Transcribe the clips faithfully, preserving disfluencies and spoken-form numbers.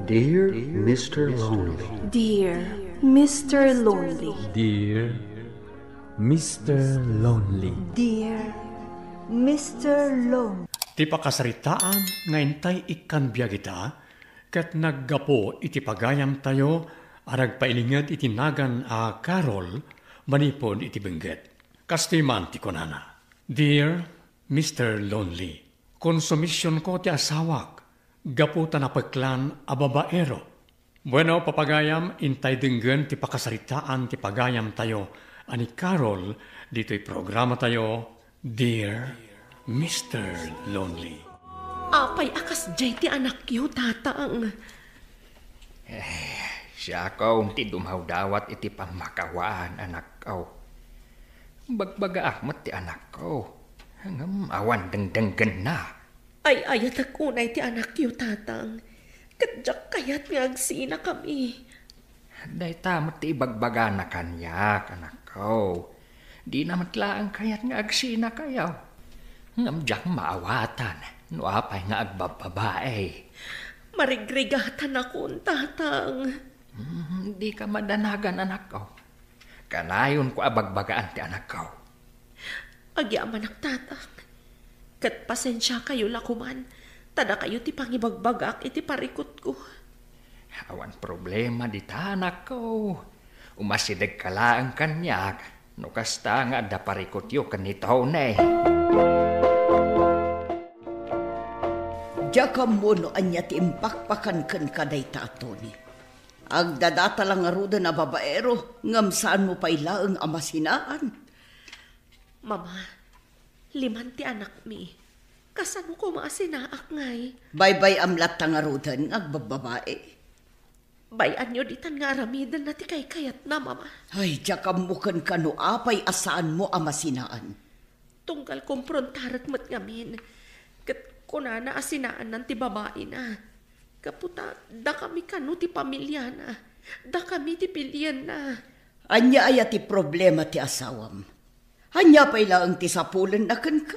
Dear Mister Lonely. Dear Mister Lonely. Dear Mister Lonely. Dear Mister Lonely. Ti pakasaritaan nga intay ikkan biag ita, ket naggapu iti pagayamtayo a nagpailinged iti nagan a Carol manipud iti bengget. Kastoy man ti kunana, Dear Mister Lonely, konsumisionko ti asawak gapu ta napeklan a babaero. Bueno, papagayam, intay denggen ti pakasaritaan ti pagayamtayo a ni Carol ditoy programatayo, Dear Mister Lonely. Apay a kasdiay ti anakyo, Tatang? Eh, siakon ti dumawdawat iti pammakawaan, anakko. Bagbagaak met ti anakko. Ngem awan dengdenggenna. Ay-ayatek unay ti anakyo, Tatang. Ket diak kayat nga agsinakami. Dayta met ti ibagbagana kaniak, anakko. Dina met laeng kayat nga agsinakayo. Ngem diak maawatan no apay nga agbabbabae. Marigrigatanakon, Tatang. Hmm, dika madanagan, anakko. Kanayonko a bagbagaan ti anakko. Agyamanak, Tatang. Ket pasensiakayo la koman, ta dakayo ti pangibagbagaak iti parikutko. Awan problema dita, anakko. Umasidegka laeng kaniak, no kasta nga adda parikutyo ken ni Tony. Diak ammo no ania ti impakpakan kenka dayta a Tony. Agdadata la ngaruden a babaero, ngem saanmo pay laeng a masinaan. Mama, liman ti anakmi. Kasano koma a sinaak ngay? Baybay-am latta ngaruden nga agbabbabae. Bay-anyo ditan nga aramidenna ti kaykayatna, Mama. Ay, diak ammo kenka no apay a saanmo a masinaan. Tunggal komprontarek met ngamin, ket kunana a sinaannan ti babaina. Gapu ta dakami kano ti pamiliana, dakami ti pilienna. Ania aya ti problema ti asawam? Ania pay laeng ti sapulenna kenka?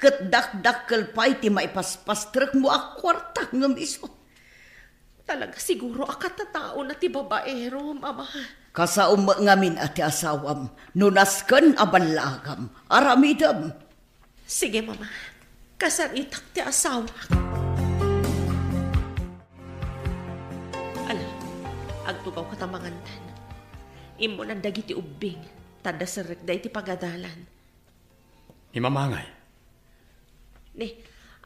Ket dakdakkel pay ti maipaspastrek mo a kuarta ngem isu. Talaga siguro a katataona ti babaero, Mama. Kasaom met ngamin a ti asawam, no nasken a ballaagam, aramidem. Sige, Mama. Kasaritak ti asawak. Ala, agtugawka ta mangantan. Immunan dagiti ubbing, ta adda serrekda iti pagadalan. Ni Mama ngay? Ni,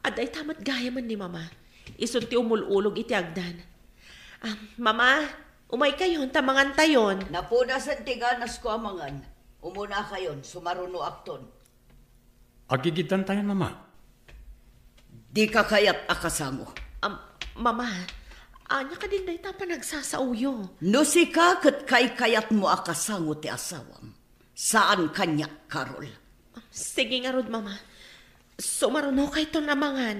adda ita met gayamen ni Mama. Isun ti umul-ulog iti agdan. Ah, Mama, umaykayon ta mangantayon. Napunasen ti ganasko a mangan. Umunakayon, sumarunoakton. Agigiddantayon, Mama. Dika kayat a kasango. Am, Mama, ania kadin dayta panagsasaoyo? No sika ket kaykayatmo a kasango ti asawam, saan kaniak, Carol. Sige ngarud, Mama. Sumarunokayton a mangan.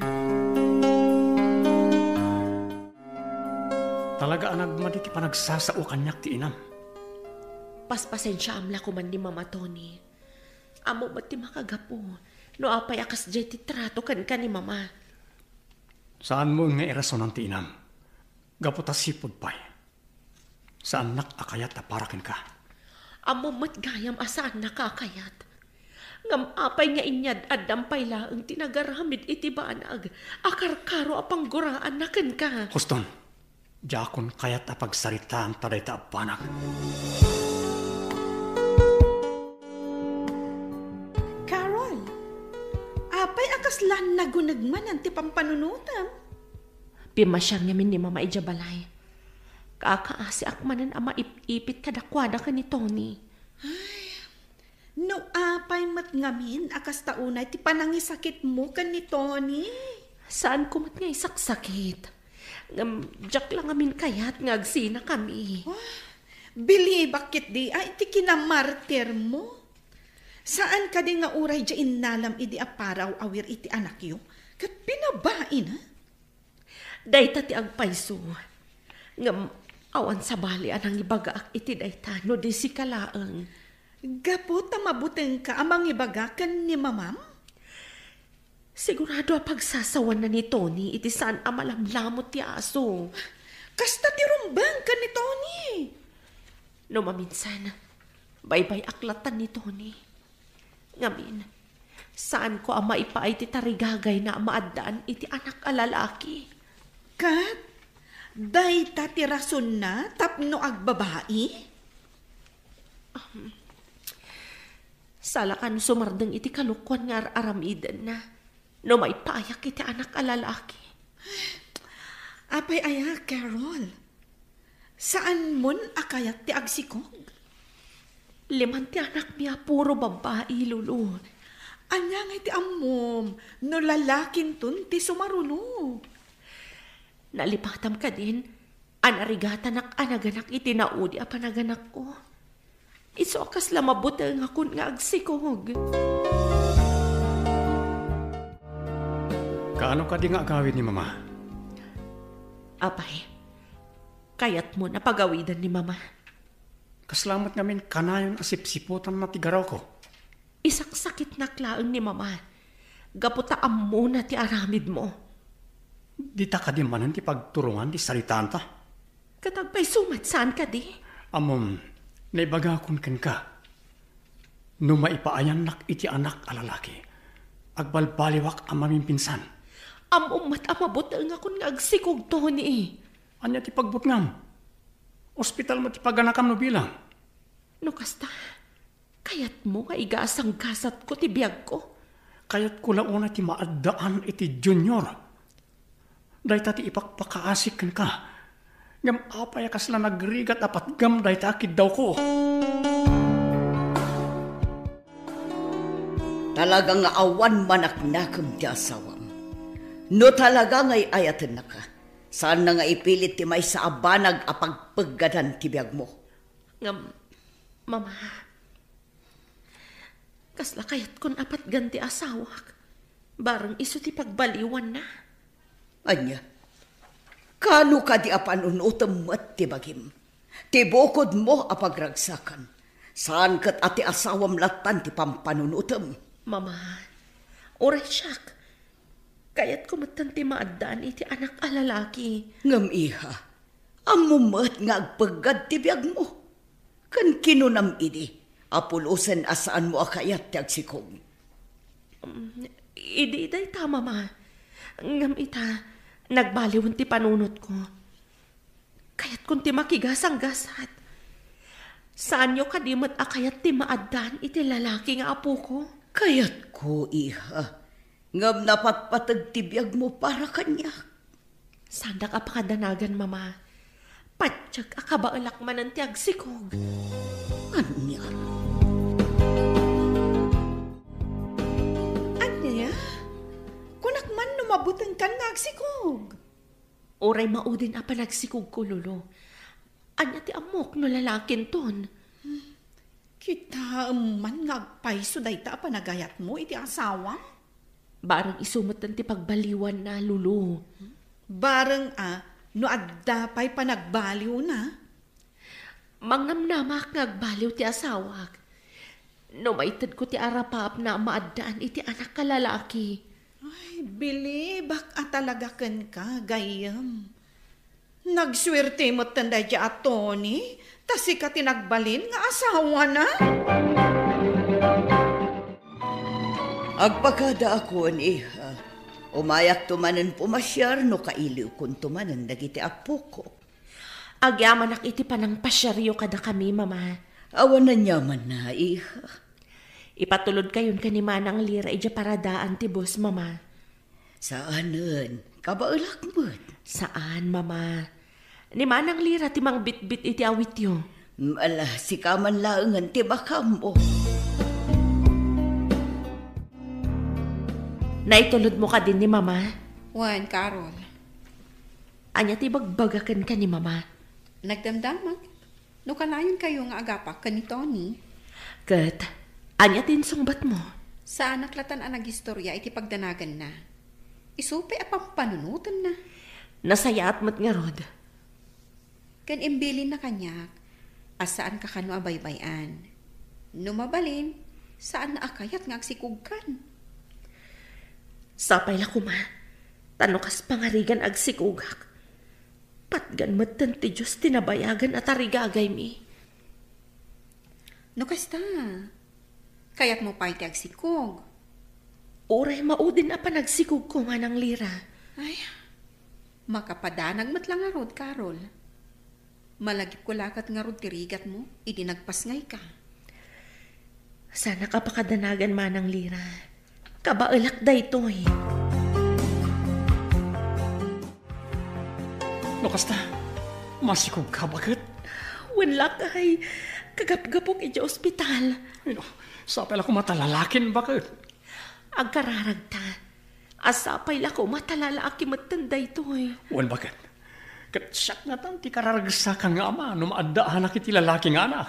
Talaga a nagmadi ti panagsasao kaniak ti inam. Paspasensiaam la koman ni Mama, Tony. Ammom met ti makagapu no apay a kasdiay ti trato kenka ni Mama. Saanmo nga irasonan ti inam. Gapu ta sipud pay. Saannak a kayat a para kenka. Ammom met gayam a saannaka a kayat. Ngem apay nga inyad-addam pay laeng ti nagaramid iti banag a karkaro a pangguraanna kenka? Huston, diakon kayat a pagsaritaan ta dayta a banag. Carol, apay a kasla naguneg manen ti pampanunotem? Pimmasiar ngamin ni Mama idiay balay. Kakaasiak manen a maip-ipit kadakuada ken ni Tony. Ay, no apay met ngamin a kasta unay ti panangisakitmo ken ni Tony? Saanko met nga isaksakit. Ngem diak la ngamin kayat nga agsinakami. Ah, bilibak ketdi a iti kinamartirmo. Saan kadi nga uray diay innalam idi a paraw-awir iti anakyo ket pinabaina? Dayta ti agpayso. Ngem awan sabali a nangibagaak iti dayta no di sika laeng. Gapu ta mabutengka a mangibaga ken ni Mamam? Sigurado a pagsasawanna ni Tony iti saan a malamlamut ti aso. Kasta ti rumbeng ken ni Tony. No maminsan, baybay-ak latta ni Tony. Ngamin, saanko a maipaay ti tarigagayna a maaddaan iti anak a lalaki. Ket dayta ti rasonna tapno agbabai? Ahem. Salakan sumardeng iti kalokuan nga ar-aramidenna no maipaayak iti anak a lalaki. Apay aya, Carol? Saanmon a kayat ti agsikog? Liman ti anakmi a puro babbai, Lulu. Ania ngay ti ammom no lalakinton ti sumaruno? Nalipatam kadin a narigatanak a naganak iti naudi a panaganakko. Isu a kasla mabutengakon nga agsikog. Kaano kadi nga agawid ni Mama? Apay, kayatmon a pagawiden ni Mama? Kasla met ngamin kanayon a sipsiputanna ti garawko. Isaksakitnak laeng ni Mama, gapu ta ammona ti aramidmo. Dita kadi manen ti pagturongan ti saritanta? Ket agpayso met saan kadi? Ammom, naibagakon kenka. No maipaayannak iti anak a lalaki, agbalbaliwak a mamimpinsan. Ammom met a mabutengakon nga agsikog, Tony. Ania ti pagbutngam? Ospital met ti paganakam no bilang. No kasta, kayatmo nga igasanggasatko ti biagko? Kayatko la unay ti maaddaan iti Junior. Dayta ti ipakpakaasik kenka. Ngem apay a kasla nagrigat a patgam dayta a kiddawko? Talaga nga awan manaknakem ti asawam. No talaga nga ay-ayatennaka, saanna nga ipilit ti maysa a banag a pagpeggadan ti biagmo. Ngem, Mama, kasla kayatkon a patgan ti asawak, bareng isu ti pagbaliwanna. Ania? Kano kadi a panunotem met ti bagim? Ti bukodmo a pagragsakan, saan ket a ti asawam lattan ti pampanunotem. Mama, uray siak, kayatko metten ti maaddaan iti anak a lalaki. Ngem, iha, ammom met nga agpeggad ti biagmo. Ken kinunam idi a pulosen a saanmo a kayat ti agsikog. Mm, idi dayta, Mama. Ngem ita, nagbaliwen ti panunotko. Kayatkon ti makigasanggasat. Saanyo kadi met a kayat ti maaddaan iti lalaki nga apoko? Kayatko, iha. Ngem napatpateg ti biagmo para kaniak. Saandak a pakadanagan, Mama. Patiek a kabaelak manen ti agsikog. Ania? Ania? Kunak man no mabutengkan nga agsikog. Uray maudin a panagsikogko, Lolo. Ania ti ammok no lalakinton? Kitaem man nga agpayso dayta a panagayatmo iti asawam? Bareng isu metten ti pagbaliwanna, Lolo. Bareng a, no adda pay panagbaliwna? Mangnamnamak nga agbaliw ti asawak. No maitedko ti arapaapna a maaddaan iti anak a lalaki. Ay, bilibak a talaga kenka, gayyem. Nagsuerte metten daydiay a Tony, ta sika ti nagbalin nga asawana. Agpakadaakon, iha. Umayakto manen pumasiar no kailiwkonto manen dagiti appoko. Agyamanak iti panangpasiaryo kadakami, Mama. Awan aniamanna, iha. Ipatulodkayon ken ni Manang Lira idiay paradaan ti bus, Mama. Saanen, kabaelak met. Saan, Mama. Ni Manang Lira ti mangbitbit iti awityo. Ala, sika man laengen ti makammo. Naitulodmo kadin ni Mama? Wen, Carol. Ania ti ibagbaga kenka ni Mama? Nagdamdamag no kanayonkayo nga agapak ken ni Tony. Ket ania ti insungbatmo? Saanak latan a nagistoria iti pagdanaganna. Isu pay a pampanunotenna. Nasayaat met ngarud. Ken imbilinna kaniak a saanka kano a baybay-an. No mabalin, saanna a kayat nga agsikogkan. Sapay la koma, ta no kas pangarigan agsikogak, Patgan metten ti Dios ti nabayagen a tarigagaymi. No kasta, kayatmo pay ti agsikog? Uray maudin a panagsikogko, Manang Lira. Ay, makapadanag met la ngarud, Carol. Malagipko la ket ngarud ti rigatmo idi nagpasngayka. Saanak a pakadanagan, Manang Lira. Kabaelak daytoy. No kasta, masikogka, baket? Wen, lakay. Kagapgapok idiay ospital. Ay, no, sapay la koma ta lalakin, baket. Agkararagta. A sapay la koma ta lalaki metten daytoy. Wen, baket? Ket siak ngatan ti kararagsakan nga ama no maaddaak iti lalaki nga anak.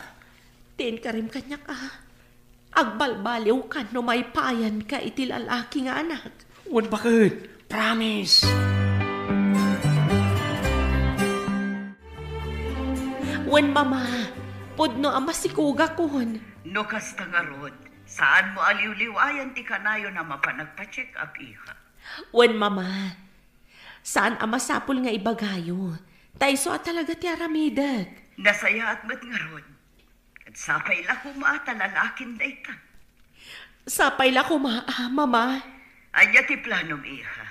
Ti inkarim kaniak a, agbalbaliwkan no maipayanka iti lalaki nga anak. Wen, baket? Promise. Wen, Mama, pudno a masikogakon. No kasta ngarud, saanmo a liwliwayan ti kanayon a mapan nagpa-check-up, iha. Wen, Mama, saan a masapul nga ibagayo. Ta isu a talaga ti aramidek. Nasayaat met ngarud. Ket sapay la koma ta lalakin dayta. Sapay la koma, ah, Mama. Ania ti planom, iha?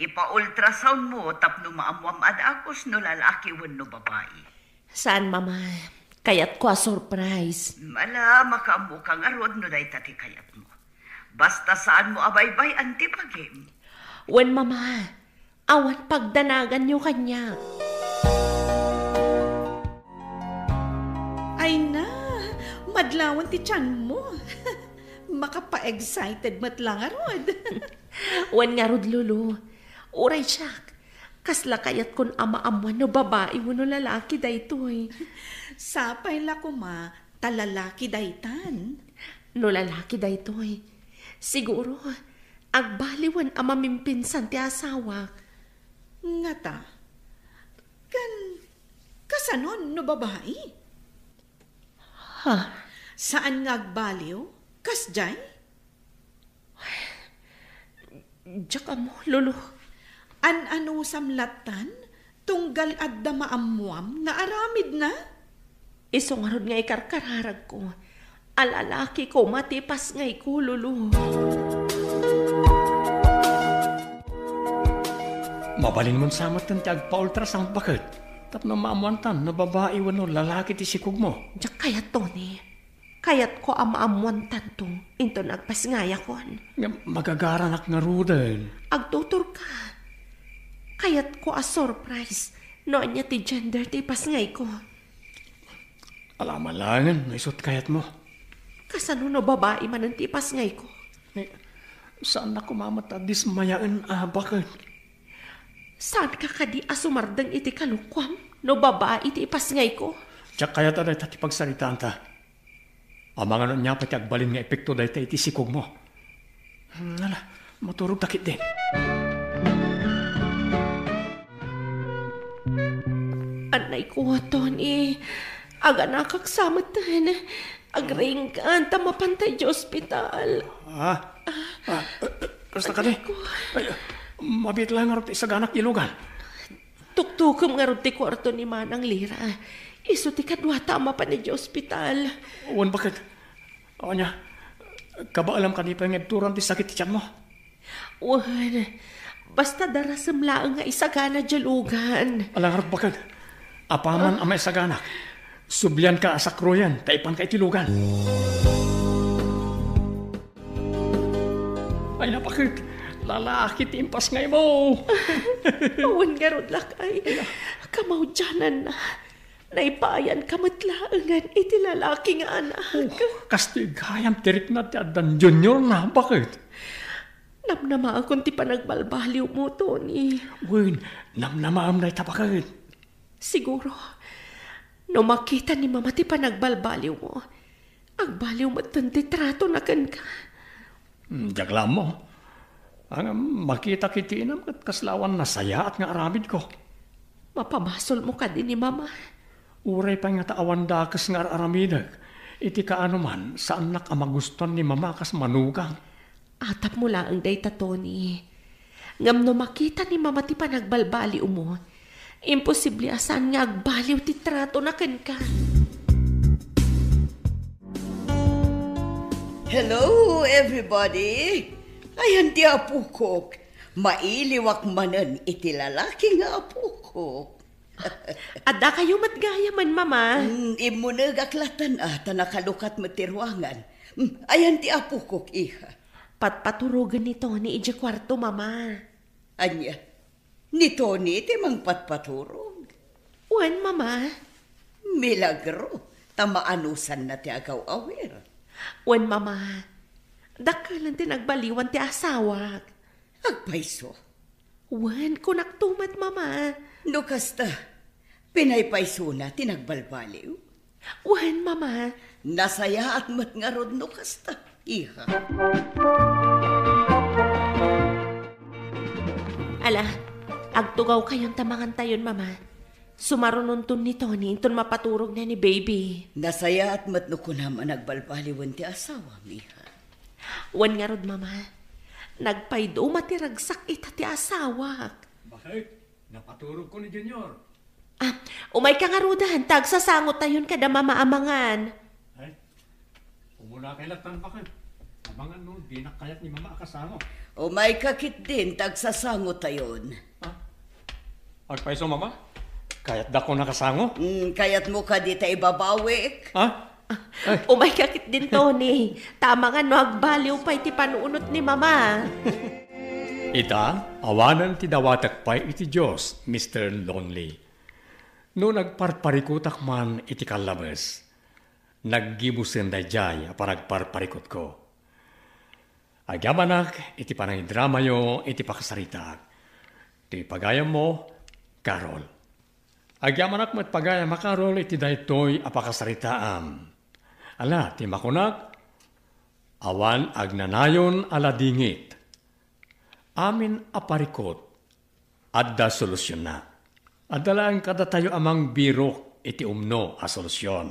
Ipa-ultrasoundmo tapno maammoam a dagus no lalaki wenno babai. Saan, Mama. Kayatko a surprise. Ala, makaammoka ngarud no dayta ti kayatmo. Basta saanmo a baybay-an ti bagim. Wen, Mama. Awan pagdanaganyo kaniak. Ay na, madlawan ti tianmo. Makapa-excited met la ngarud. Wen ngarud, Lulu. Uray siak, kasla kayatkon a maammoan no babai wenno lalaki daytoy. Sapay la koma ta lalaki daytan. No lalaki daytoy, siguro, agbaliwen a mamimpinsan ti asawak. Ngata, kan, kasanon no babai? Ha? Saan nga agbaliw? Kasdiay? Diak ammo, Lolo. An-anusam lattan, tunggal adda maammoam nga aramidna? Isu ngarud nga ikarkararagko a lalaki koma ti ipasngayko, Lolo. Mabalinmon sa metten ti agpa-ultrasound, baket, tapno maammoantan no babai wenno lalaki ti sikogmo. Diak kayat, Tony. Kayatko a maammoantanto inton agpasngayakon. Ngem magagaranak ngaruden. Agtuturka. Kayatko a surprise no ania ti gender ti ipasngayko. Alama laengen no isut kayatmo. Kasano no babai manen ti ipasngayko? Ni, saannak koma met a dismayaen a, baket. Saanka kadi a sumardeng iti kalukuam no babai ti ipasngayko? Diak kayat a dayta ti pagsaritaanta. Amangan no ania pay ti agbalin nga epekto dayta iti sikogmo. Hmm, ala, maturogta ketdin. Annay ko, Tony. Aganakak sa metten. Agriingkan ta mapanta idiay ospital. Ah? Ah, kasta kadi? Ay, mabiit laeng ngarud ti isaganak ilugan. Tuktukem ngarud ti kuarto ni Manang Lira. Isu ti kaduata a mapan idiay ospital. Wen, baket? Ania, kabaelam kadi pay nga ibturan ti sakit ti tianmo? Wen, basta darasem laeng nga isagana diay lugan. Ala ngarud, baket. Apaman a maisaganak, sublianka a sakroyen ta ipanka iti lugan. Ay, napaket, lalaki ti impasngaymo. Awan ngarud, lakay. Kamaudiananna, naipayanka met laengen iti lalaki nga anak. Oh, kastoy gayam ti rikna ti addan junior na, baket. Namnamaekon ti panagbalbaliwmo, Tony. Wen, namnamaem dayta, baket. Siguro, no makita ni Mama ti panagbalbaliwmo, agbaliw metten ti tratona kenka. Hmm, diak la ammo. Ngem makita iti inam ket kasla awan nasayaat nga aramidko. Mapabasolmo kadi ni Mama? Uray pay ngata awan dakes nga ar-aramidek, iti kaanoman, saannak a magustuan ni Mama kas manugang. Atapmo laeng dayta, Tony. Ngem no makita ni Mama ti panagbalbaliwmo, Imposible a saan nga agbaliw ti tratona kenka. Hello, everybody! Ayan ti apokok. Mailiwak manen iti lalaki nga apokok. Adda kayo met gayamen, Mama? Mm, immunegak latten, ah, ta nakalukat met ti ruangan. Mm, ayan ti apokok, iha. Patpaturogen ni Tony idiay kuarto, Mama. Ania? Ni Tony ti mangpatpaturog? Wen, Mama. Milagro, ta maanusanna ti agaw-awir. Wen, Mama. Dakkelen ti nagbaliwan ti asawak. Agpayso? Wen, kunakto met, Mama. No kasta, pinaypaysona ti nagbalbaliw? Wen, Mama. Nasayaat met ngarud no kasta, iha. Ala, agtugawkayon ta mangantayon, Mama. Sumarunonton ni Tony inton mapaturogna ni Baby. Nasayaat met no kunam a nagbalbaliwen ti asawam, iha. Wen ngarud, Mama. Nagpayduma ti ragsak ita ti asawak. Bakit? Napaturogko ni Junior. Ah, umayka ngaruden, ta agsasangotayon kada Mama a mangan. Ay, umuna kay lattan, bakit? Amangan no, dinak kayat ni Mama a kasango. Umayka ketdin, ta agsasangotayon. Ah? Agpayso, Mama? Kayatdakon a kasango? Mm, kayatmo kadi ta ibabawik? Ha? Ay. Umayka ketdin, Tony. Ta amangan no agbaliw pay ti panunot ni Mama. Ita, awanen ti dawatek pay iti Dios, Mister Lonely. No nagparparikotak man iti kallabes, naggibusen daydiay a panagparparikotko. Agyamanak iti panangidramayo iti pakasaritaak. Ti pagayammo, Carol. Agyamanak met pagayam a Carol iti daytoy a pakasaritaam. Ala, ti makunak, awan agnanayon a ladingit. Amin a parikot, adda solusionna. Adda laeng kadatayo a mangbirok iti umno a solusion.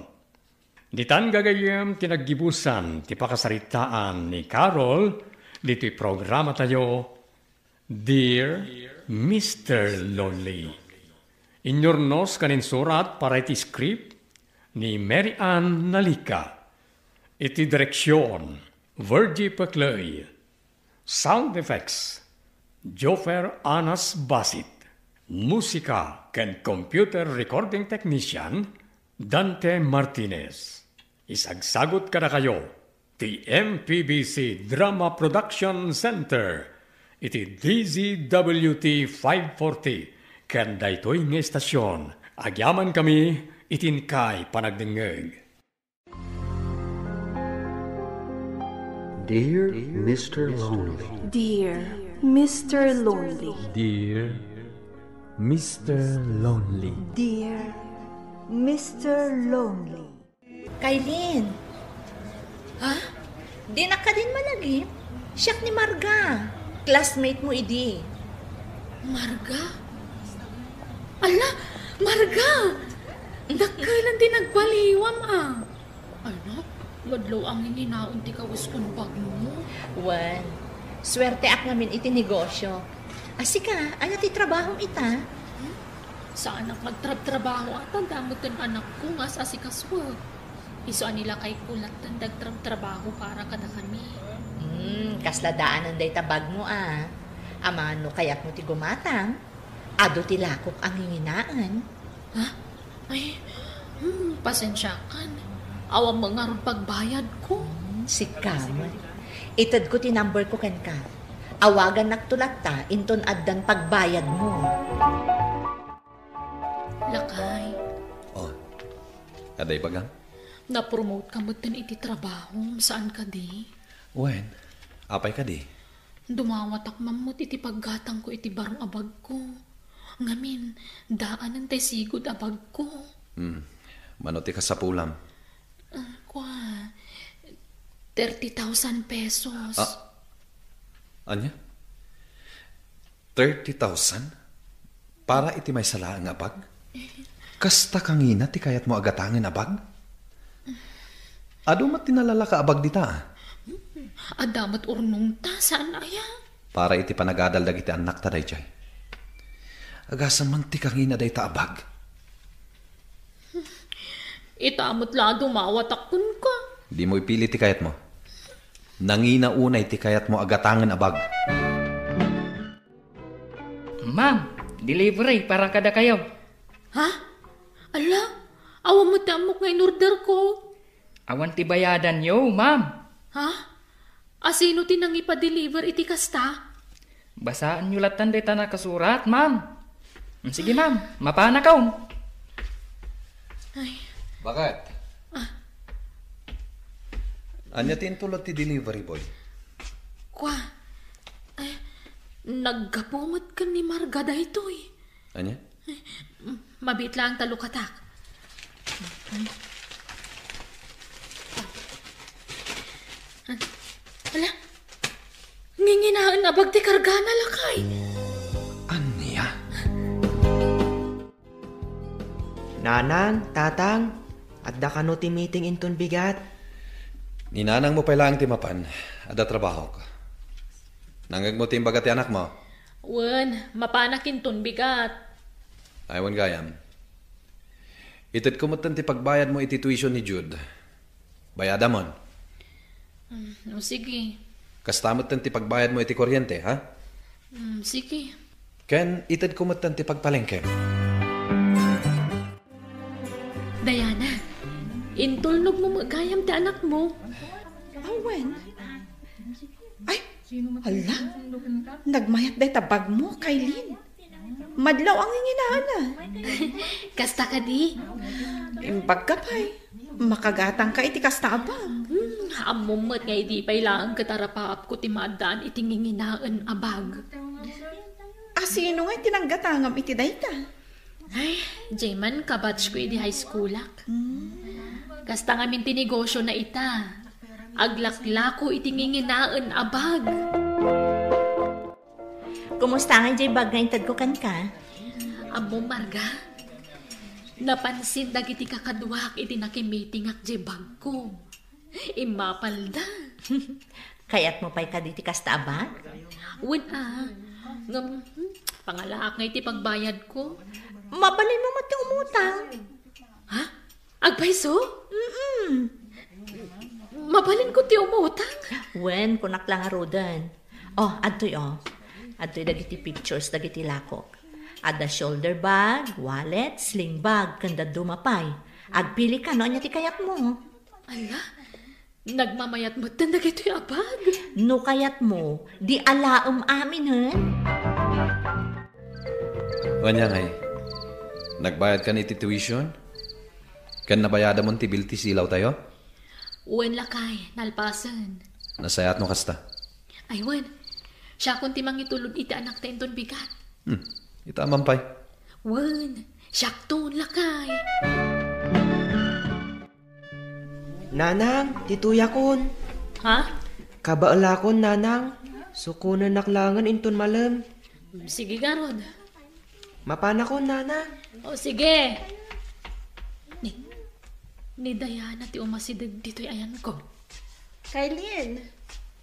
Ditan gagayyem ti naggibusan ti pakasaritaan ni Carol ditoy programatayo, Dear Mister Lonely. Inyurnos ken insurat para iti script ni Mary Ann Nalica. Iti direksion, Virgie Peclay. Sound effects, Joffer Anas Basit. Musika ken computer recording technician, Dante Martinez. Isagsagut kadakayo ti M P B C Drama Production Center iti D Z W T five forty ken daytoy nga estasion. Agyamankami iti inkay panagdengngeg. Dear Mister Lonely. Dear Mister Lonely. Dear Mister Lonely. Dear Mister Lonely. Kailin. Ha? Dinak kadin malagip? Siak ni Marga. Classmate mo idi. Marga? Ala, Marga! Dakkelan ti nagbaliwam, a. Ala, wadlaw angin inaon ti kawes ken bagmo. Wen, suerteak ngamin iti negosyo. A, sika, ania ti trabahom ita? Hmm? Saanak magtrabtrabaho a ta adda metten anakko nga as-asikasuek. Isu a nilakayko latten ti agtrabtrabaho para kadakami. Hmm, kasla daanen dayta bagmo a. Amangan no kayatmo ti gumatang, adu ti lakok a nginginaen. Ha? Ay, hmm, pasensiakan. Awan met ngarud pagbayadko. Hmm, sika met. Itedko ti numberko kenka. Awagannakto latta inton addan pagbayadmo. Lakay. Oh, adda ibagam? Napromote ka metten iti trabahom, saan kadi? Wen, apay kadi? Dumawatak man met iti paggatangko iti baro a bagko. Ngamin, daanen tay sigud a bagko. Hmm. Mano ti kasapulam? Ah, kua, thirty thousand pesos. Ah, ania? Thirty thousand? Para iti maysa laeng a bag? Kasta kangina ti kayatmo a gatangen a bag? Adu met ti nalalaka a bag dita, a? Adda met urnongta, saan aya? Para iti panagadal dagiti annakta daydiay. Agasem man ti kangina dayta a bag. Ita met la a dumawatak kenka. Dimo ipili ti kayatmo. Nangina unay ti kayatmo a gatangen a bag. Ma'am, delivery para kadakayo. Ha? Ala, awan met ti ammok nga in-order ko. Awan ti bayadanyo, ma'am. Ha? Asino ti nangipa-deliver iti kasta? Basaenyo lattan dayta nakasurat, ma'am. Mm, sige, ma'am. Mapanakon. Ay. Bakit? Ah. Ania ti intulod ti delivery boy? Kua. Ay, naggapu met ken ni Marga daytoy. Ania? Mabiit laeng ta lukatak. Ala, nginginaen a bag ti kargana, lakay. Ania? Nanang, tatang, adda kano ti meeting inton bigat? Ni nanangmo pay laeng ti mapan, adda trabahok. Nangngegmo ti imbaga ti anakmo? Wen, mapanak inton bigat. Ay, wen gayam. Itedko metten ti pagbayadmo iti tuition ni Jude. Bayadamon. Mm, o, sige. Kasta metten ti pagbayadmo iti kuryente, ha? Mm, sige. Ken itedko metten ti pagpalengkem. Diana, intulnogmo met gayam ti anakmo. Awen. Ay, hala. Nagmayat dayta bagmo, Kaylin. Madlaw a nginginaanna. Kasta kadi? Imbagka pay. Makagatangka iti kasta a bag. Hmm, ammom met nga idi pay laeng ket arapaapko ti maaddaan iti nginginaen a bag. Asino nga iti nanggatangam iti dayta? Ay, diay man kabatchko idi high schoolak. Hmm. Kasta ngamin ti negosiona ita. Aglaklako iti nginginaen a bag. Kumusta ngay diay bag nga intedko kenka? Ammom, Marga, napansin dagiti kakaduak iti nakimitingak diay bagko. Immapalda. Kayatmo pay kadi ti kasta a bag? Wen a. Ngem, hmm, pangalaak ngay ti pagbayadko. Mabalinmo met ti umutang. Ha? Agpayso? Mm-mm. Mabalinko ti umutang? Wen, kunak la ngaruden. Oh, adtoy, oh. Adtoy dagiti pictures dagiti lakok. Adda shoulder bag, wallet, sling bag, ken dadduma pay. Agpilika no ania ti kayatmo. Ala, nagmamayat metten dagitoy a bag. No kayatmo, di alaem aminen. Wen ngay, nagbayadkan iti tuition? Ken nabayadamon ti bill ti silawtayo? Wen, lakay, nalpasen. Nasayaat no kasta. Ay, wen. Siakon ti mangitulod iti anakta inton bigat. Hmm, ita man pay. Wen, siakton, lakay. Nanang, ti tuyakon. Ha? Kabaelakon, Nanang. Sukonennak laengen inton malem. Sige, garud. Mapanakon, Nanang. O, sige. Ni, ni Diana ti umasideg ditoy ayanko. Kaylin,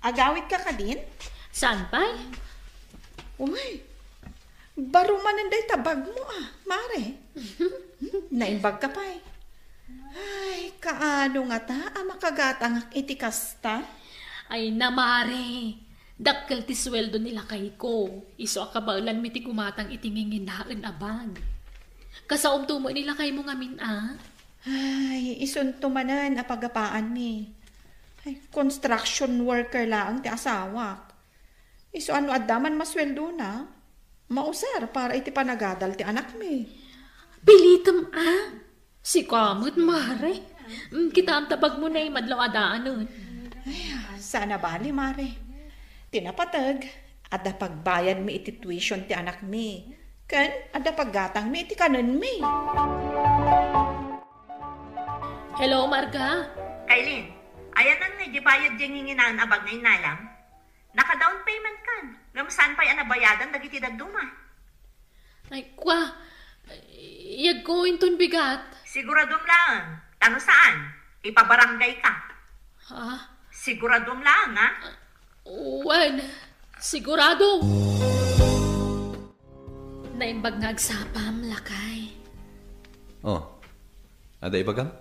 agawidka kadin? Saan pay? Uy, baro manen dayta bagmo a, Mare. Naimbagka pay. Ay, kaano ngata a makagatangak iti kasta? Ay na, Mare. Dakkel ti sueldo ni lakayko. Isu a kabaelanmi ti gumatang iti nginginaen a bag. Kasaomto met ni lakaymo ngamin a? Ay, isunto manen a pagapaanmi. Ay, construction worker laeng ti asawak. Isu a no adda man masueldona, mausar para iti panagadal ti anakmi. Pilitem a? Sika met, Mare. Mm, kitaem ta bagmo nay madlaw a daanen. Ay, saan a bali, Mare. Ti napateg, adda pagbayadmi iti tuition ti anakmi. Ken adda paggatangmi iti kanenmi. Hello, Marga. Kaylin, ayanna ngay diay bayad diay nginginaen a bag nga innalam? Naka-down payment kan, ngem saan pay a nabayadan dagiti dadduma? Ay, kua, iyagko inton bigat. Siguradom laeng, ta no saan, ipabarangay ka. Ha? Siguradom laeng, ha? Wen, sigurado. Naimbag nga agsapam, lakay. Oh, ada ibagam?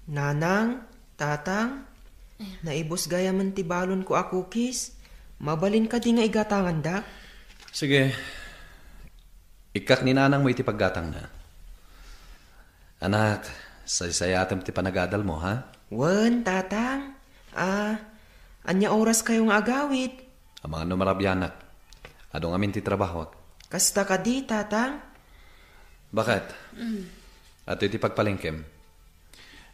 Nanang, tatang, naibus gayamen ti balonko a cookies. Mabalin kadi nga igatangandak? Sige. Ikkak ni nanangmo iti paggatangna. Anak, saysayatem ti panagadalmo, ha? Wen, tatang. Ah, ania oras kayo nga agawid? Amangan no marabianak. Adu ngamin ti trabahoak. Kasta kadi, tatang? Baket? Mm. Atoy ti pagpalengkem.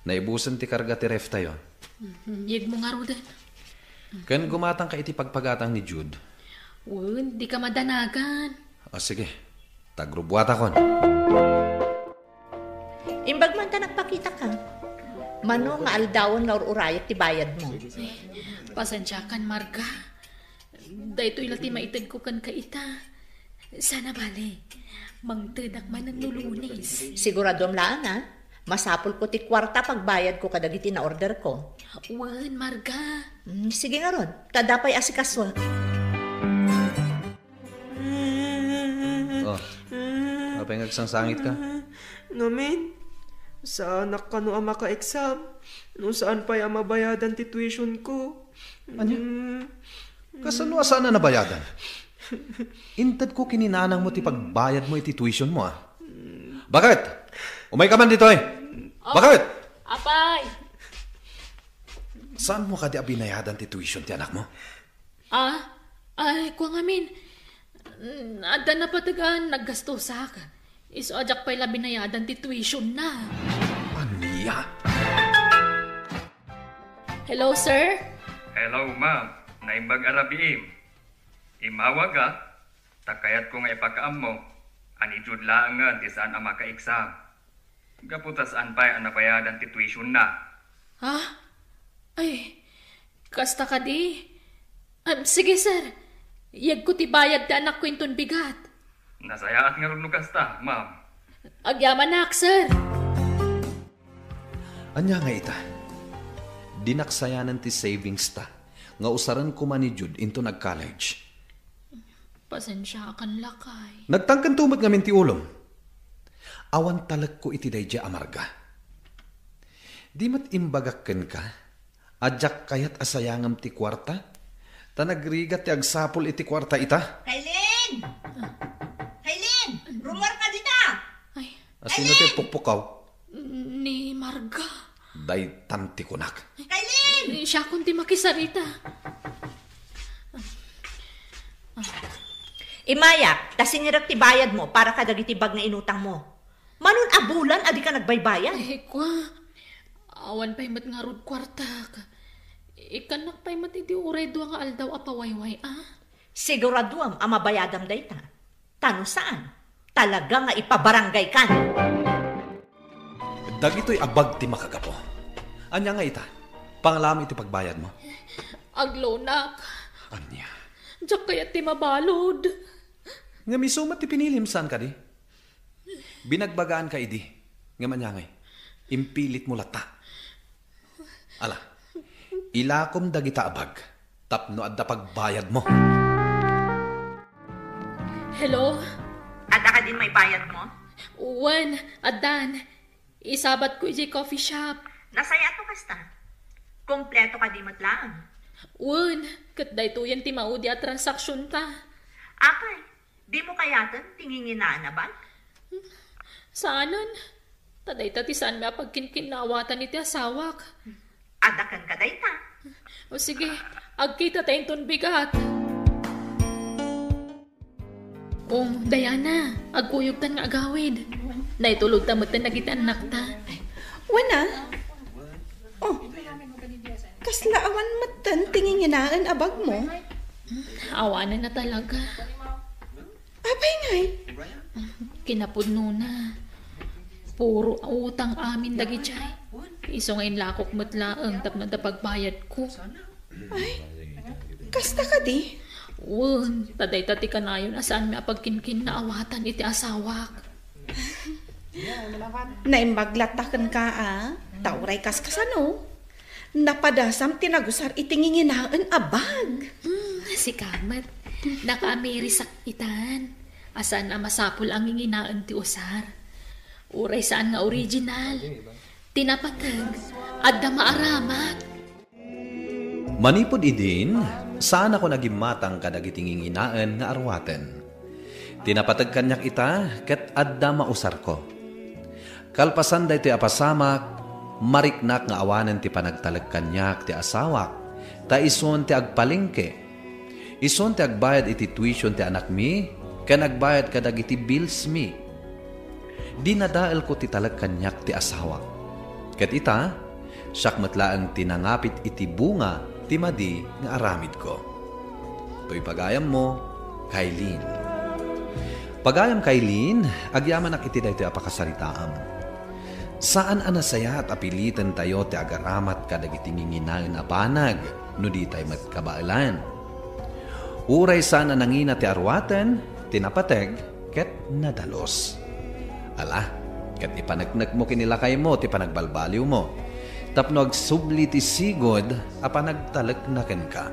Naibusen ti karga ti ref tayo. Mhm. Yegmo ngaruden. Ken gumatangka iti pagpagatang ni Jude. Wen, dika madanagan. O, sige. Tagrubuatakon. Imbag man ta nagpakitaka. Mano nga aldawen nga ur-urayek ti bayadmo? Ay, pasensiakan, Marga. Daytoy la ti maitedko kenka ita. Sana bale, mangtedak manen no Lunes. Siguraduam laeng, a. Masapulko ti kuarta pagbayadko kadagiti naorderko. Wen, Marga. Mm, sige ngarud, ta adda pay asikasuak. Oh, apay nga agsangsangitka? Ngamin, saanak kano a maka-exam no saan pay a mabayadan ti tuition ko. Ania? Mm. Kasano a saan a nabayadan? Intedko ken ni nanangmo ti pagbayadmo iti tuition mo, a. Baket? Umayka man ditoy. Oh, Baket? Apay. Saanmo kadi a binayadan ti tuition ti anakmo? Ah? Ay, kua ngamin. Mm, adda napateg a naggastosak. Isu a diak pay la binayadan ti tuition na. Ania? Hello, sir? Hello, ma'am. Naimbag a rabiim. Immawagak, ta kayatko nga ipakaammo a ni Jude laengen ti saan a maka-exam. Gapu ta saan pay a nabayadan ti tuition na. Ha? Ay, kasta kadi? Ah, sige, sir. Yegko ti bayad ti anakko inton bigat. Nasayaat ngarud no kasta, ma'am. Agyamanak, sir. Ania nga ita? Dinak sayanen ti savings ta nga usaren koma ni Jude inton ag-college. Pasensiakan, lakay. Nagtangkento met ngamin ti ulom. Awan talekko iti daydiay a Marga. Di met imbagak kenka a diak kayat a sayangem ti kuarta? Ta nagrigat ti agsapul iti kuarta ita. Kailin! Kailin! Rummuarka dita! Ay. Asino ti pukpukaw? Ni Marga. Daytan ti kunak. Kailin! Siakon ti makisarita. Imayak, ta sinirek ti bayadmo para kadagiti bag nga inutangmo. Manon a bulan a dika nagbaybayad? Ay, kua. Awan pay met ngarud kuartak. Ikkannak pay met iti uray dua nga aldaw a pawayway, a? Siguraduam a mabayadam dayta. Ta no saan, talaga nga ipabarangaykan. Dagitoy a bag ti makagapu. Ania nga ita? Panglam iti pagbayadmo. Aglonak. Ania? Diak kayat ti mabalud. Ngem isu met ti pinilim, saan kadi? Binagbagaanka idi. Ngem ania ngay? Impilitmo latta. Ala, ilakom dagita a bag tapno adda pagbayadmo. Hello? Adda kadin maibayadmo? Wen, addan. Isabatko idiay coffee shop. Nasayaat no kasta. Kompleto kadi met laeng. Wen, ket daytoyen ti maudi a transaksionta. Apay, dimo kayaten ti nginginaen a bag? Saanen. Ta dayta ti saanmi a pagkinkinnaawatan iti asawak. Adda kenka dayta. O sige, agkita ta inton bigat. O, Diana, agkuyogtan nga agawid. Naitulodta metten dagiti annakta. Wen a? O, kasla awan metten ti nginginaen a bagmo? Awanen a talaga. Apay ngay? Kinapudnona, puro utang amin dagijay. Isu nga inlakok met laeng tapno adda pagbayadko. Ay, kasta kadi? Wen, ta dayta ti kanayon a saanmi a pagkinkinnaawatan iti asawak. Naimbag latta kenka a, ta uray kaskasano, napadasam ti nagusar iti nginginaen a bag. Hmm, sika met. Nakaamirisak itan. A saan a masapul a nginginaen ti usar. Uray saan nga original. Ti napateg, adda maaramat. Manipud idin, saanakon a gimmatang kadagiti nginginaen nga arwaten. Ti napateg kaniak ita ket adda mausarko. Kalpasan daytoy a pasamak, mariknak nga awanen ti panagtalek kaniak ti asawak, ta isun ti agpalengke. Isun ti agbayad iti tuition ti anakmi, ken agbayad kadagiti billsmi. Dinadaelko ti talek kaniak ti asawak. Ket ita, siak met laeng ti nangapit iti bunga ti madi nga aramidko. Toy pagayammo, Kailin. Pagayam Kailin, agyamanak iti daytoy a pakasaritaam. Saan a nasayaat a pilitentayo ti agaramat kadagiti nginginaen a banag no ditay met kabaelan. Uray saan a nangina ti arwaten, ti napateg, ket nadalus. Ala, ket ipaneknekmo ken ni lakaymo ti panagbalbaliwmo, tapno agsubli ti sigud a panagtalekna kenka.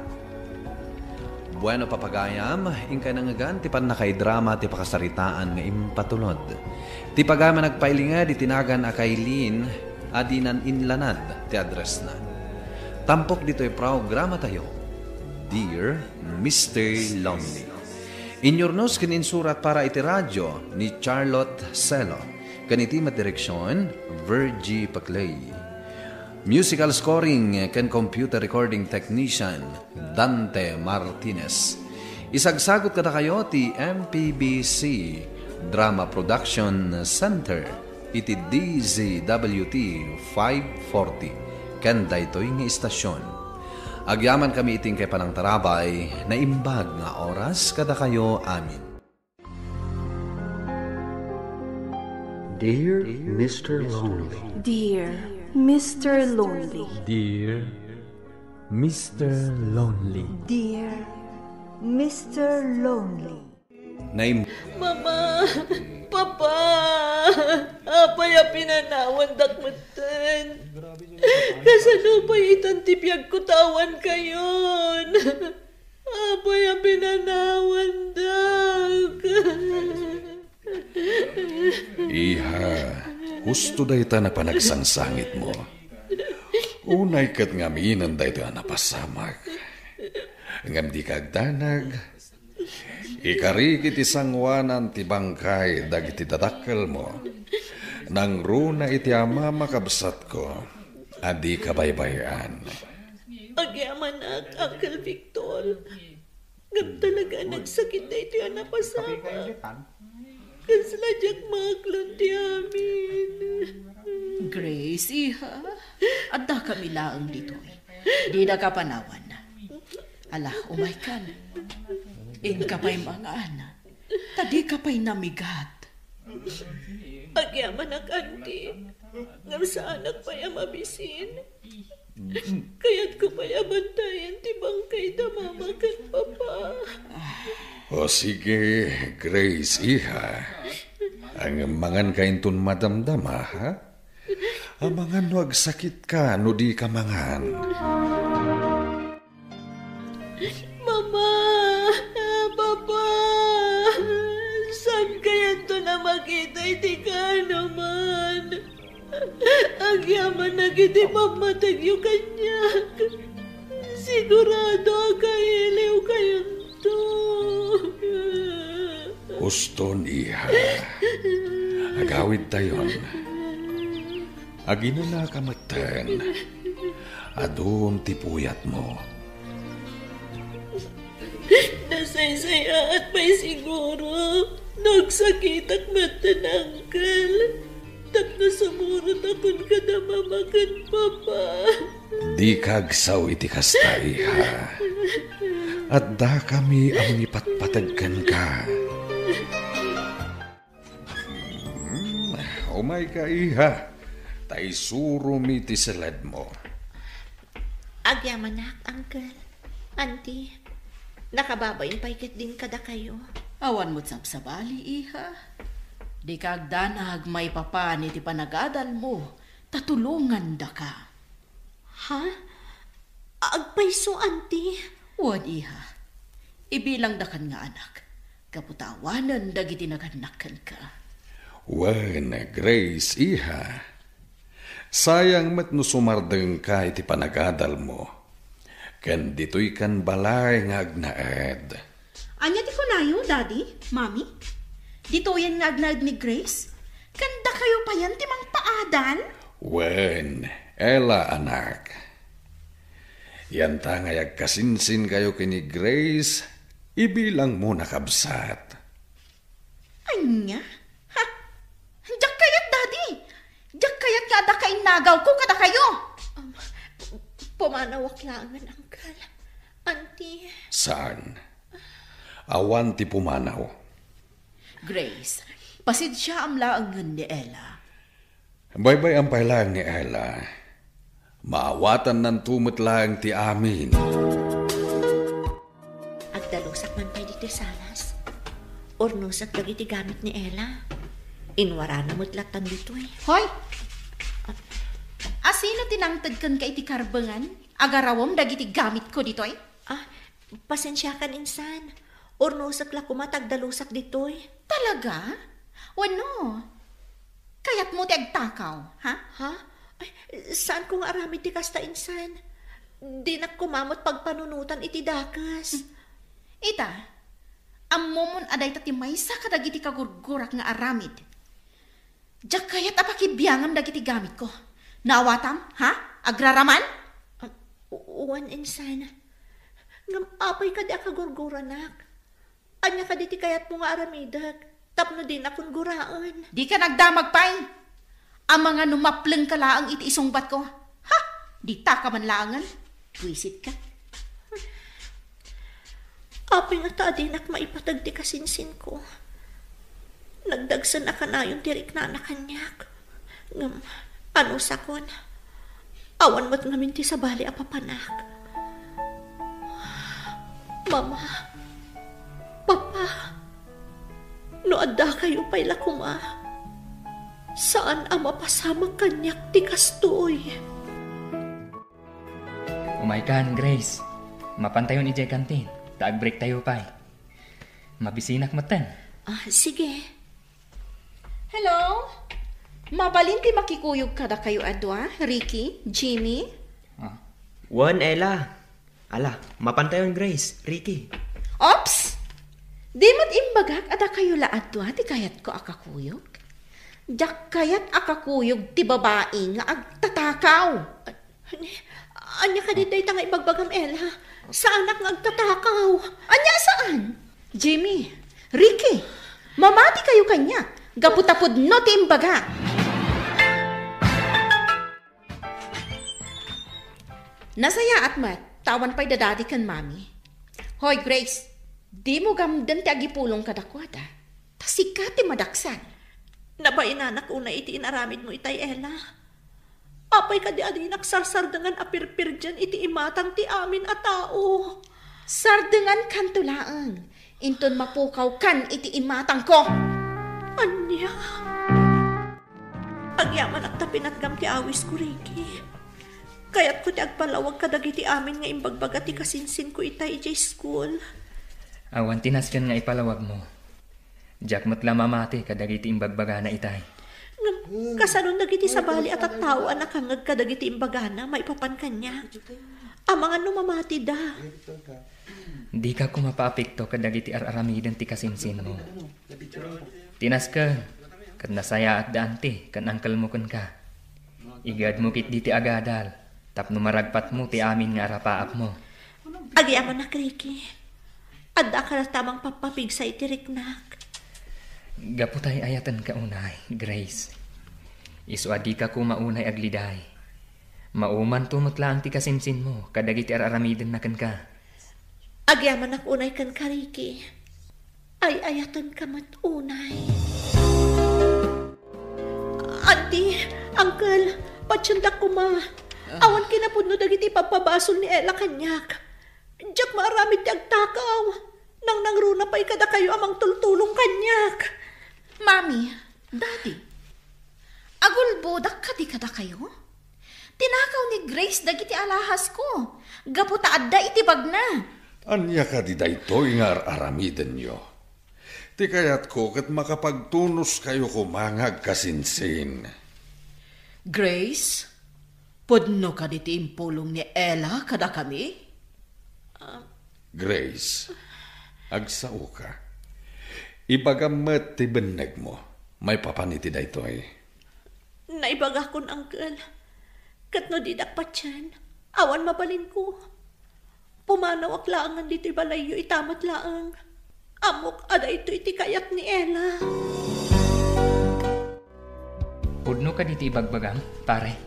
Bueno, papagayam, inkay nangngegan ti pannakaidrama ti pakasaritaan nga impatulod. Ti pagayam a nagpailinged iti nagan a Kailin a dinan inlanad ti addressna. Tampok ditoy programatayo, Dear Mister Lonely. Inyurnos ken insurat para iti radio ni Charlotte Celo, ken iti met direksion, Virgie Paclay. Musical scoring ken computer recording technician, Dante Martinez. Isagsagut kadakayo ti M P B C Drama Production Center iti D Z W T five forty ken daytoy nga istasion. Agyamankami iti inkay panangtarabay, naimbag nga oras kadakayo amin. Dear Mister Lonely. Dear Mister Lonely. Dear Mister Lonely. Dear Mister Lonely. Naim- Mama! Papa! Apay a pinanawandak metten? Kasano pay itan ti biagko ta awan kayon? Apay a pinanawandak? Iha, husto dayta a panagsangsangitmo. Unay ket ngaminen daytoy a napasamak. Ngem dika agdanag. Ikarik iti sangoanan ti bangkay dagiti dadakkelmo. Nangruna iti ama, makabsatko, a dika baybay-an. Agyamanak, Uncle Victor. Ngem talaga a nagsakit daytoy a napasamak. Kasla diak maaklon ti amin. Grace, iha, addakami laeng ditoy. Dinaka panawan. Ala, umaykan. Inka pay mangan. Ta dika pay namigat. Agyamanak, Auntie. Ngem saanak pay a mabisin. Kayatko pay a bantayan ti bangkay da Mama ken Papa. O sige, Grace, iha. Ngem manganka inton madamdama, ha? Amangan no agsakitka no dika mangan. Mama! Papa! Saan kayato a makita iti kaanoman? Agyamanak iti pammategyo kaniak. Sigurado a kailiw kayonto. Uston, iha. Agawidtayon. Aginanaka metten. Adun ti puyatmo. Nasaysayaat pay siguro no agsakitak metten, Uncle, tapno sumurotakon kada Mama ken Papa. Dika agsao iti kasta, iha. Addakami a mangipatpateg kenka. Hmm, umayka, iha, ta isuromi ti seledmo. Agyamanak, Uncle. Auntie, nakababain pay ketdin kadakayo. Awan met sabsabali, iha. Dika agdanag maipapan iti panagadalmo, ta tulongandaka. Ha? Agpayso, Auntie? Wen, iha. Ibilangdakan nga anak. gapu ta awanen dagiti nagannak kenka. Wen, Grace, iha. Sayang met no sumardengka iti panagadalmo. Ken ditoy kan balay nga agnaed. Ania ti kunayo, Daddy, Mami? Ditoyen nga agnaed ni Grace? Ken dakayo payen ti mangpaadal? Wen, Ella, anak. Yanta nga agkasinsinkayo ken ni Grace, ibilangmo na kabsat. Ania? Ha? Diak kayat, Daddy! Diak kayat nga adda kainnagawko kadakayo! Um, pumanawak laengen, Uncle. Auntie. Saan? Awan ti pumanaw. Grace, pasensiaam laengen ni Ella. Baybay-am pay laeng ni Ella. Maawatannanto met laeng ti amin. Agdalusak man pay ditoy salas. Urnosek dagiti gamit ni Ella. Inwarana met lattan ditoy. Hoy! Asino ti nangted kenka iti karbengan? Agarawem dagiti gamitko ditoy? Ah, pasensiakan, insan. Urnosek la koma ta agdalusak ditoy. Talaga? Wenno, kayatmo ti agtakaw, ha? Ha? Ay, saanko nga aramid ti kasta, insan. Dinak koma met pagpanunotan iti dakes. Ita, ammomon a dayta ti maysa kadagiti kagurgurak nga aramid. Diak kayat a pakibiangam dagiti gamitko. Naawatam, ha? Agraraman? Ah, u-, wen, insan. Ngem apay kadi a kagurguranak? Ania kadi ti kayatmo nga aramidek tapno dinakon guraen? Dika nagdamag pay. Amangan no maplengka laeng iti isungbatko. Ha? Ditaka man laengen. Buisitka. Apay ngata a dinak maipateg ti kasinsinko? Nagdagsen a kanayon ti riknana kaniak. Ngem, anusakon, awan met ngamin ti sabali a papanak. Mama, Papa, no addakayo pay la koma, saan a mapasamak kaniak ti kastoy. Umaykan, Grace. Mapantayon idiay kantin, ta agbreaktayo pay. Mabisinak metten. Ah, sige. Hello? Mabalin ti makikuyog kadakayo a dua, Ricky, Jimmy? Ah. Wen, Ella. Ala, mapantayon, Grace, Ricky. Ops! Di met imbagak a dakayo la a dua ti kayatko a kakuyog? Diak kayat a kakuyog ti babai nga agtatakaw. Ania, ania kadi dayta nga ibagbagam, Ella? Saanak nga agtatakaw. Ania saan? Jimmy, Ricky, mamati kayo kaniak, gapu ta pudno ti imbaga. Nasayaat met, ta awan pay da Daddy ken Mommy. Hoy, Grace, dimo gamden ti agipulong kadakuada. Ta sika ti madaksan. Nabainanak unay iti inaramidmo itay, Ella. Apay kadi a dinak sarsardengan a pirpirdian iti imatang ti amin a tao? Sardengankanto laeng, inton mapukawkan iti imatangko. Ania? Agyamanak ta pinatgam ti awisko, Ricky. Kayatko ti agpalawag kadagiti amin nga imbagbaga ti kasinsinko itay idiay school. Awan ti nasken nga ipalawagmo. Diak met la mamati kadagiti imbagbagana itay. Ngem, kasanon dagiti sabali a tattao a nakangngeg kadagiti imbagana maipapan kaniak? Amangan no mamatida. Dika koma mapaapekto kadagiti ar-aramiden ti kasinsinmo. Ti nasken, ket nasayaat da anti ken angkelmo kenka. Igedmo ketdi ti agadal, tapno maragpatmo ti amin nga arapaapmo. Agyamanak, Ricky. Addaka latta a mangpappapigsa iti riknak. Gapu ta ay-ayatenka unay, Grace. Isu a dika koma unay agliday. Maumanto met laeng ti kasinsinmo kadagiti ar-aramidenna kenka. Agyamanak unay kenka, Ricky. Ay-ayatenka met unay. Auntie, Uncle, patiendak koma. Ah. Awan kinapudno dagiti pappabasol ni Ella kaniak. Diak maaramid ti agtakaw. Nangnangruna pay kadakayo a mangtultulong kaniak. Mami, Daddy, agulbodak kadi kadakayo? Tinakaw ni Grace dagiti alahasko, gapu ta adda iti bagna. Ania kadi daytoy nga ar-aramidenyo? Ti kayatko ket makapagtunoskayo koma nga agkasinsin. Grace, pudno kadi ti impulong ni Ella kadakami? Ah. Grace, agsaoka. Ibagam met ti bennegmo maipapan iti daytoy. Naibagakon, Uncle. Ket no didak patien, awan mabalinko. Pumanawak laengen ditoy balayyo ita met laeng. Ammok a daytoy ti kayat ni Ella. Pudno kadi ti ibagbagam, pare?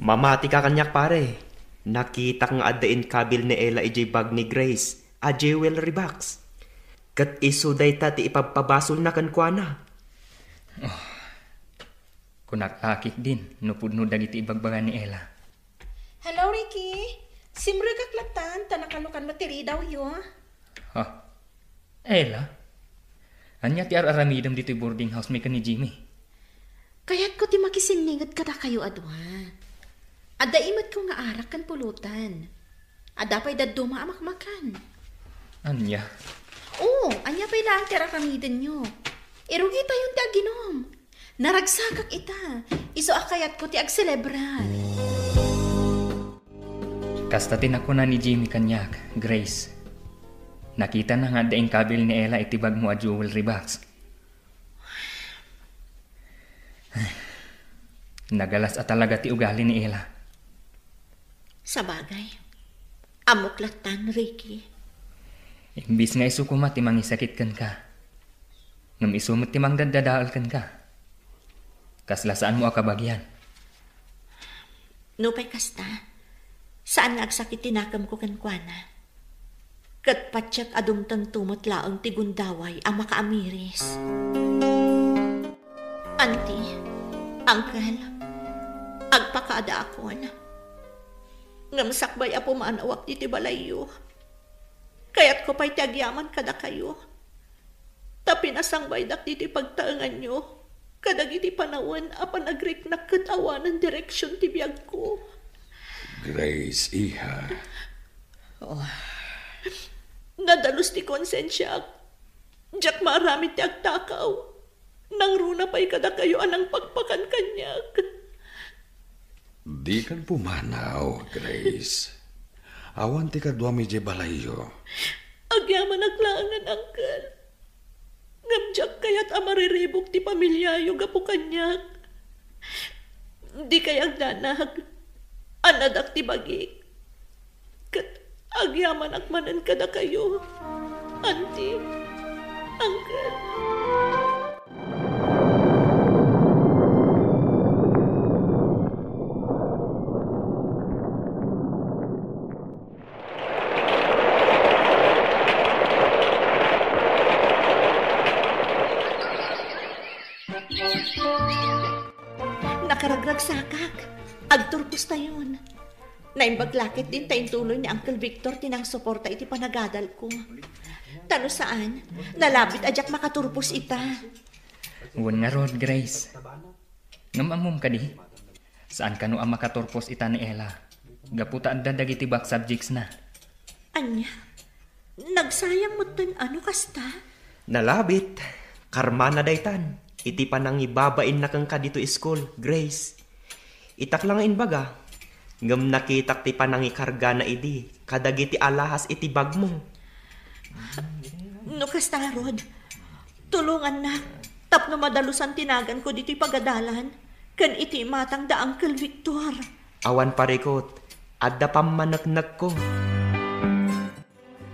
Mamatika kaniak, pare. Nakitak nga adda inkabil ni Ella idiay bag ni Grace a jewelry box. Ket isu dayta ti ipabpabasolna kenkuana. Oh, kunak lakit din no pudno dagiti ibagbaga ni Ella. Hello, Ricky. Simregak lattan, ta nakalukan met ti ridawyo. Ha? Ella? Ania ti ar-aramidem ditoy boarding house mi ken ni Jimmy? Kayatko ti makisinninged kadakayo a dua. Adda imetko nga arak ken pulutan. Adda pay dadduma a makmakan. Ania? Oo, ania pay laeng ti ar-aramidenyo? Irugitayon ti aginom. Naragsakak ita. Isu a kayatko ti agselebrar. Kasta ti nakuna ni Jimmy kaniak, Grace. Nakitana nga adda inkabil ni Ella iti bagmo a jewelry box. Nagalas a talaga ti ugali ni Ella. Sabagay, ammok lattan, Ricky. Imbis nga isu koma ti mangisakit kenka, ngem isu met ti mangdaddadael kenka. Kasla saanmo a kabagian. Nupay kasta, saan nga agsakit ti nakemko kenkuana. Ket patiek a dumtengto met laeng ti gundaway a makaamiris. Auntie, Uncle, agpakaadaakon. Ngem sakbay a pumanawak ditoy balayyo, kayatko pay ti agyaman kadakayo. Ta pinasangbaydak ditoy pagtaenganyo kadagiti panawen a panagriknak ket awanen direksion ti biagko. Grace, iha. Oh. Nadalus ti konsensiak. Diak maaramid ti agtakaw. Nangruna pay kadakayo a nangpakpakan kaniak. Dikan pumanaw, Grace. Awan ti kaduam idiay balayyo. Agyamanak laengen, Uncle. Ngem diak kayat a mariribuk ti pamiliayo gapu kaniak. Dikay agdanag. Annadak ti bagik. Ket agyamanak manen kadakayo, Auntie, Uncle. Nakaragragsakak. Agturpostayon. Naimbag lakit din ta intuloy ni Uncle Victor ti nangsuporta iti panagadalko. Ta no saan, nalabit a diak makaturpos ita. Wen ngarud, Grace. Ngem ammom kadi? Saan kano a makaturpos ita ni Ella, gapu ta adda dagiti back subjects na. Ania? Nagsayang metten a no kasta? Nalabit. Karmana daytan. Iti panangibabainna kenka ditoy school, Grace. Itak la nga imbaga, ngem nakitak ti panangikargana idi kadagiti alahas iti bagmo. No kasta, Rod, tulongannak tapno madalusan ti naganko ditoy pagadalan ken iti imatang da Uncle Victor. Awan parikut, adda pammaneknekko.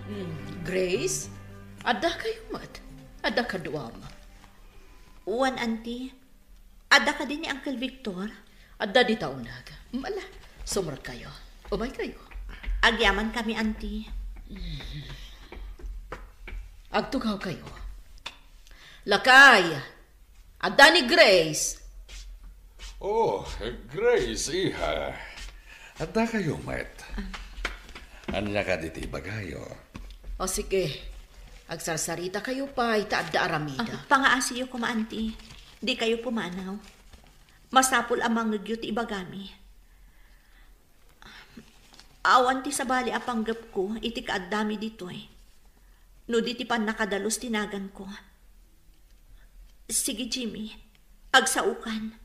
Hmm, Grace, adda kayo met? Adda kaduam? Wen, Auntie. Adda kadi ni Uncle Victor? Adda dita uneg. Mala, sumrek kayo. Umay kayo. Agyaman kami, Auntie. Agtugaw kayo. Lakay, adda ni Grace. Oh, Grace, iha. Adda kayo met. Ania kadi ti ibagayo? O sige, agsarsarita kayo pay ta adda aramida. Ah, pangaasiyo koma, Auntie. Di kayo pumanaw. Masapul a mangngegyo ti ibagami. Awan ti sabali a panggepko iti kaaddami ditoy. No di ti pannakadalus ti naganko. Sige, Jimmy. Agsaokan.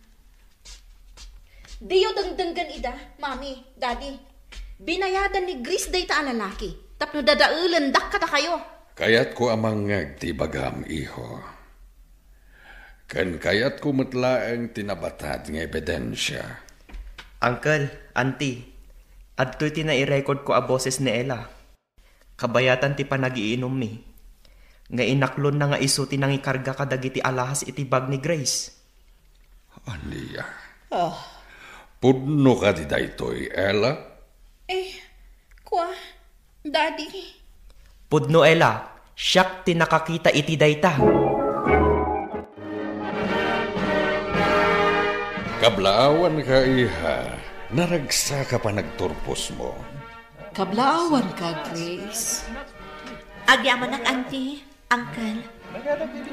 Diyo dengdenggen ida, Mami, Daddy. Binayadan ni Grace dayta a lalaki tapno dadaelendak kadakayo. Kayatko a mangngeg ti ibagam, iho. Ken kayatko met laeng ti nabatad nga ebidensia. Uncle, Auntie, adtoy ti nairekordko a boses ni Ella. Kabayatan ti panagiinummi, nga inaklonna nga isu ti nangikarga kadagiti alahas iti bag ni Grace. Ania? Ah. Pudno kadi daytoy, Ella? Eh, kua, Daddy. Pudno, Ella. Siak ti nakakita iti dayta. Kablaawanka, iha. Naragsaka panagturposmo. Kablaawanka, Grace. Agyamanak, Auntie, Uncle.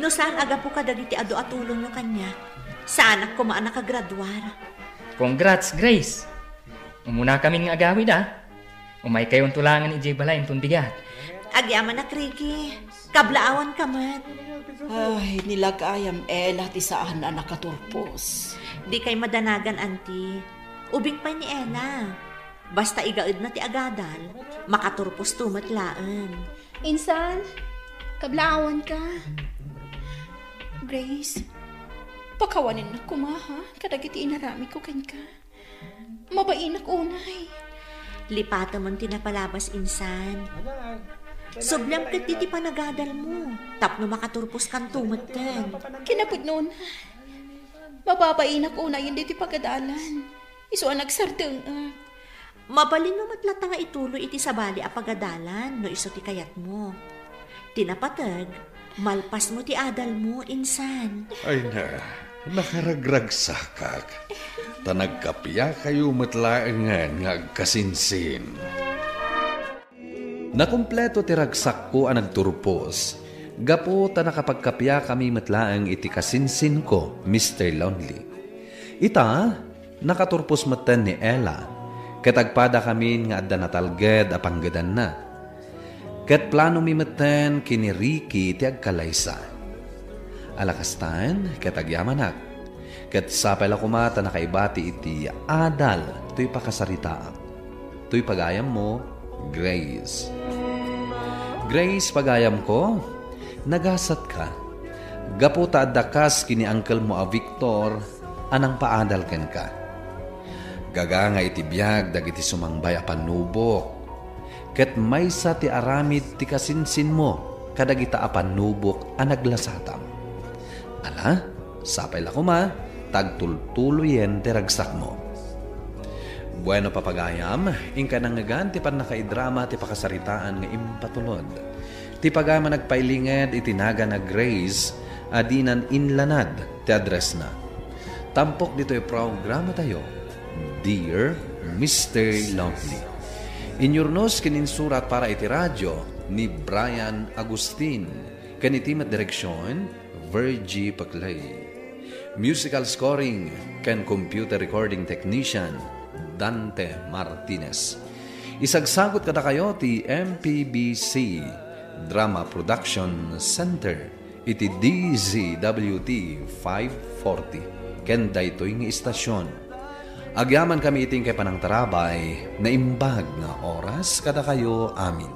No saan a gapu kadagiti adu a tulongyo kaniak, saanak koma a nakagraduar. Congrats, Grace! Umunakamin nga agawid, a. Umaykayonto laengen idiay balay inton bigat. Agyamanak, Ricky. Kablaawanka met. Ay, nilagayam, Ella, ti saan a nakaturpos. Dikay madanagan, Auntie. Ubing pay ni Ella. Basta igaedna ti agadal, makaturposto met laeng. Insan, kablaawanka. Grace, pakawanennak koma, ha, kadagiti inaramidko kenka. Mabainak unay. Lipatemon ti napalabas, insan. Subliam ketdi ti panagadalmo, tapno makaturposkanto metten. Kinapudnona. Mababainak unayen ditoy pagadalan. Isu a nagsardengak. Mabalinmo met latta nga ituloy iti sabali a pagadalan no isu ti kayatmo. Ti napateg, malpasmo ti adalmo, insan. Ay na, nakaragragsakak. Ta nagkapiakayo met laengen nga agkasinsin. Nakumpleto ti ragsakko a nagturpos, gapu ta nakapagkapiakami met laeng iti kasinsinko, Mister Lonely. Ita, nakaturpos metten ni Ella, ket agpadakamin nga adda natalged a panggedanna. Ket planomi metten ken ni Ricky ti agkalaysa. Alakastan, ket agyamanak. Ket sapay la koma ta nakaibati iti adal toy pakasaritaak. Toy pagayammo, Grace. Grace, pagayamko, nagasatka. Gapu ta adda kas ken ni unclemo a Victor a nangpaadal kenka. Gaganga iti biag dagiti sumangbay a pannubok. Ket maysa ti aramid ti kasinsinmo kadagita a pannubok a naglasatam. Ala, sapay la koma, ta agtultuloyen ti ragsakmo. Bueno, papagayam, inka nangngegan ti pannakaidrama ti pakasaritaan nga impatulod. Ti pagayam a nagpailinged iti nagan a Grace a dinan inlanad ti addressna. Tampok ditoy programatayo, Dear Mister Lonely. Inyurnos ken insurat para iti radio ni Brian Agustin, ken iti met direksion, Virgie Paclay. Musical scoring ken computer recording technician, Dante Martinez. Isagsagut kadakayo ti M P B C Drama Production Center iti D Z W T five forty ken daytoy nga istasyon. Agyamankami iti inkay panangtarabay, naimbag nga oras kadakayo amin.